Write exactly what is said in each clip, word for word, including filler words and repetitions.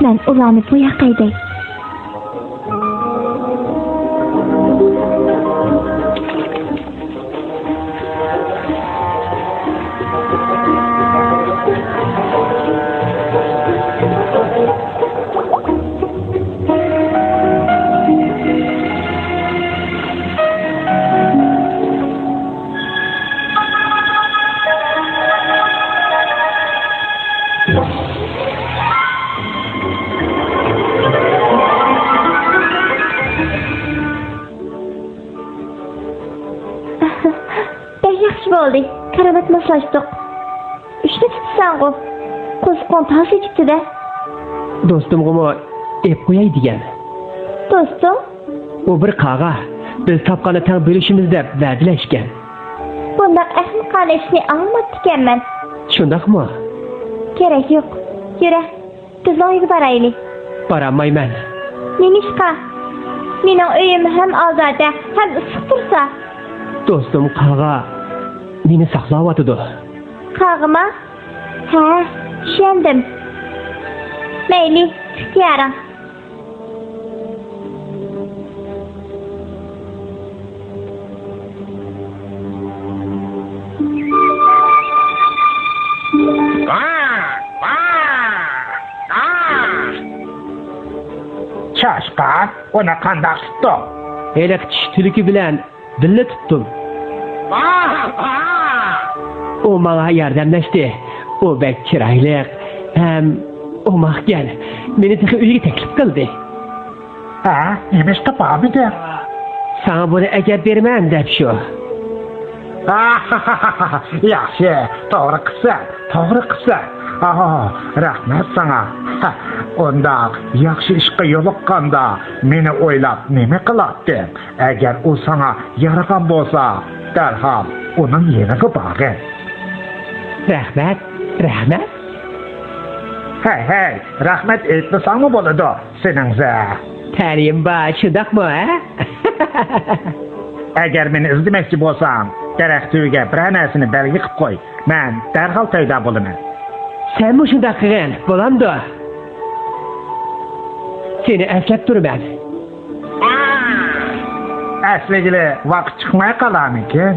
مەن ئۇلارنى بۇ ياققا ھەيدەي. بەك ياخشى بولدى. كارامەت ماسلاشتۇق. ئۈچنى تۇتىسەنغۇ؟ قورسىقىڭ تاس ئېچىپتۇ-دە. دوستۇمغىمۇ ئېلىپ قوياي دېگەن. دوستۇڭ؟ ئۇ بىر قاغا. بىز تاپقاننى تەڭ بۆلۈشىمىز دەپ ۋەدىلەشكەن. بۇنداق ئەخمىقانە ئىشنى ئاڭلىماپتىكەنمەن. شۇنداقمۇ؟ كېرەك يوق. يۈرە. بىزنىڭ ئۆيگە بارايلى. بارالمايمەن. نېمىشقا؟ مېنىڭ ئۆيۈم ھەم ئازادە، ھەم ئىسسىق تۇرسا. دوستۇم قاغا مېنى ساقلاۋاتىدۇ. قاغىما؟ ھە، چۈشەندىم. مەيلى، ئىختىيارىڭ. چاشقان، ئۇنى قانداق تۇتتۇڭ؟ ھېلىقى چىش تۈلكە بىلەن بىللە تۇتتۇم. ئۇ ماڭا ياردەملەشتى. ئۇ بەك چىرايلىق ھەم ئوماقكەن. مېنى تېخى ئۆيىگە تەكلىپ قىلدى. ھە، نېمىشقا بارمىدىڭ؟ ساڭا بۇنى ئەكەپ بېرىمەن دەپ شۇ. ياخشى، توغرا قىپسەن، توغرا قىپسەن. ئاھا، رەھمەت ساڭا. ھە، ئۇنداق ياخشى ئىشقا يولۇققاندا مېنى ئويلاپ نېمە قىلاتتىڭ؟ ئەگەر ئۇ ساڭا يارىغان بولسا، دەرھال ئۇنىڭ يېنىغا بارغىن. رەھمەت، رەھمەت. ھەي، ھەي، رەھمەت ئېيتمىساڭمۇ بولىدۇ، سېنىڭزە. تەلىيىم بار، شۇنداقمۇ، ھە؟ ئەگەر مېنى ئىزدىمەكچى بولساڭ، دەرەخ تۈۋىگە بىرەر نەرسىنى بەلگە قىلىپ قوي، مەن دەرھال پەيدا بولىمەن. سەنمۇ شۇنداق قىلغىن، بولامدۇ؟ سېنى ئەسلەپ تۇرىمەن. ئەسلىگىلى ۋاقىت چىقماي قالارمىكىن؟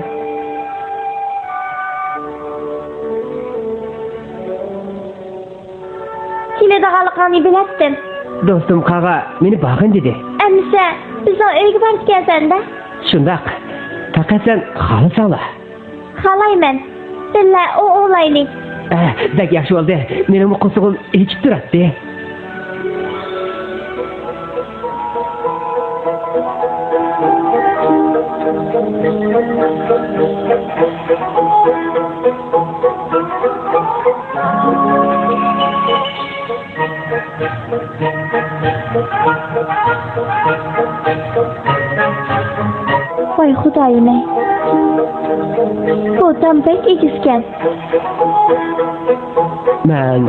كېلىدىغانلىقىڭنى بىلەتتىم. دوستۇم قاغا مېنى بارغىن دېدى. ئەمىسە، بىزنىڭ ئۆيگە بارىدىكەنسەن-دە؟ شۇنداق. پەقەت سەن خالىساڭلا. خالايمەن. بىللە ئوۋلايلى. ئە، بەك ياخشى بولدى. مېنىڭمۇ قورسىقىم ئېچىپ تۇراتتى. ۋاي خۇدايىم-ئەي! بۇ تام بەك ئېگىزكەن. مەن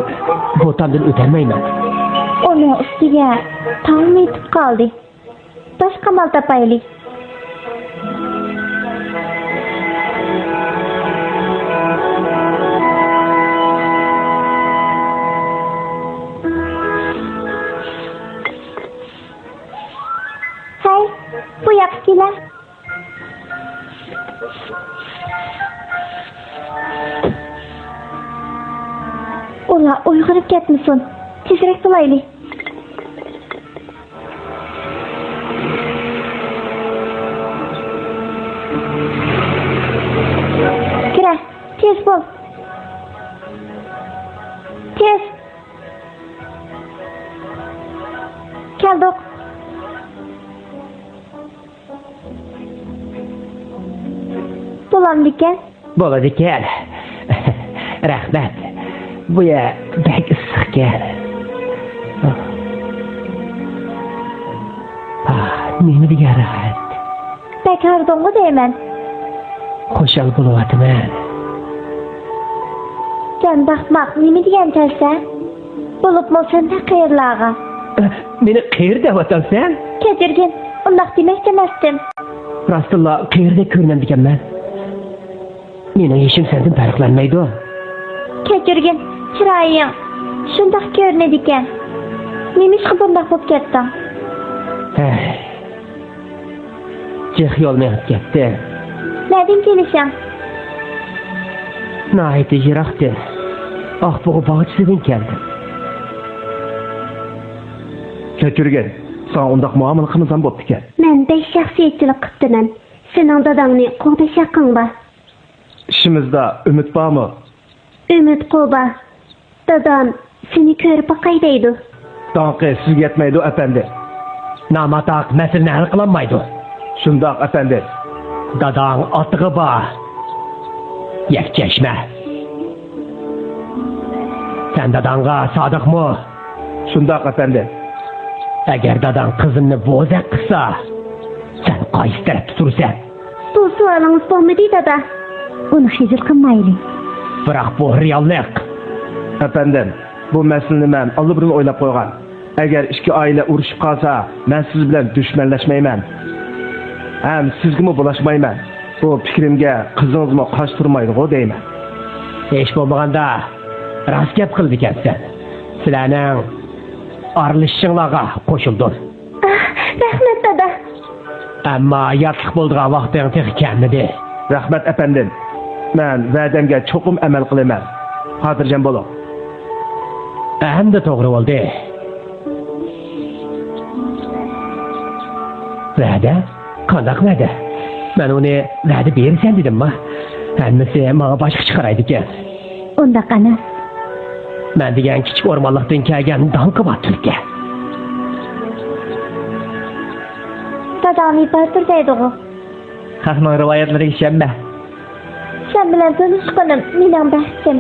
بۇ تامدىن ئۆتەلمەيمەن. ئۇنىڭ ئۈستىگە تاڭمۇ يېتىپ قالدى. باشقا مال تاپايلى. ھەي، بۇ ياققا كېلە. ئۇلار ئويغىنىپ كەتمىسۇن. تېزرەك بولايلى. كىرە، تېز بول. تېز. كەلدۇق. بولامدىكەن؟ بولىدىكەن. رەھمەت. بۇ يەر بەك ئىسسىقكەن. ئاھ، نېمە دېگەن راھەت. بەك ھاردۇڭغۇ دەيمەن. خۇشال بولۇۋاتىمەن. جان باقماق نېمە دېگەن تەرسە؟ بولۇپمۇ سەندەك قېرىلارغا. ئە، مېنى قېرى دەۋاتامسەن؟ كەچۈرگىن، ئۇنداق دېمەكچى ئەمەستىم. راستتىنلا قېرىدەك كۆرۈنەمدىكەنمەن؟ مېنىڭ يېشىم سەندىن پەرقلەنمەيدۇ. كەچۈرگىن، چىرايىڭ شۇنداق كۆرۈنىدىكەن. نېمىشقا بۇنداق بولۇپ كەتتىڭ؟ ھەي، جىق يول مېڭىپ كەتتىم. نەدىن كېلىشىڭ؟ ناھايىتى يىراقتىن، ئاقبۇغا باغچىسىدىن كەلدىم. كەچۈرگىن، ساڭا ئۇنداق مۇئامىلە قىلمىسام بوپتىكەن. مەن بەك شەخسىيەتچىلىك قىپتىمەن. سېنىڭ داداڭنى قوغداش ھەققىڭ بار. ئىشىمىزدا ئۈمىد بارمۇ؟ ئۈمىدقۇ بار. دادام سېنى كۆرۈپ باقاي دەيدۇ. داڭقى سىزگە يەتمەيدۇ، ئەپەندى. ناماتاق مەسىلىنى ھەل قىلالمايدۇ. شۇنداق، ئەپەندى. داداڭ ئاتىغا بار. يەكچەشمە. سەن داداڭغا سادىقمۇ؟ شۇنداق، ئەپەندى. ئەگەر داداڭ قىزىمنى بوزەك قىلسا، سەن قايسى تەرەپتە تۇرىسەن؟ بۇ سوئالىڭىز بولمىدى، دادا. ئۇنى خىجىل قىلمايلى. بىراق بۇ رېئاللىق. ئەپەندىم، بۇ مەسىلىنى مەن ئاللىبۇرۇن ئويلاپ قويغان. ئەگەر ئىككى ئائىلە ئۇرۇشۇپ قالسا، مەن سىز بىلەن دۈشمەنلەشمەيمەن. ھەم سىزگىمۇ بۇلاشمايمەن. بۇ پىكرىمگە قىزىڭىزمۇ قارشى تۇرمايدىغۇ دەيمەن. ھېچ بولمىغاندا راست گەپ قىلىدىكەنسەن. سىلەرنىڭ ئارىلىشىشىڭلارغا قوشۇلدۇم. ئاھ، رەھمەت، دادا. ئەمما ياتلىق بولىدىغان ۋاقتىڭ تېخى كەلمىدى. رەھمەت، ئەپەندىم. مەن ۋەدەمگە چوقۇم ئەمەل قىلىمەن. خاتىرجەم بولۇڭ. ئەمدى توغرا بولدى. ۋەدە؟ قانداق ۋەدە؟ مەن ئۇنى ۋەدە بېرىسەن دېدىمما؟ ھەممىسى ماڭا باشقىچە قارايدىكەن. ئۇنداق ئەمەس. مەن دېگەن كىچىك ئورمانلىقتىن كەلگەن داڭقى باتۇركەن. داداڭنى باتۇر دەيدىغۇ؟ خەقنىڭ رىۋايەتلىرىگە ئىشەنمە. سەن بىلەن تونۇشقىنىم مېنىڭ بەختىم.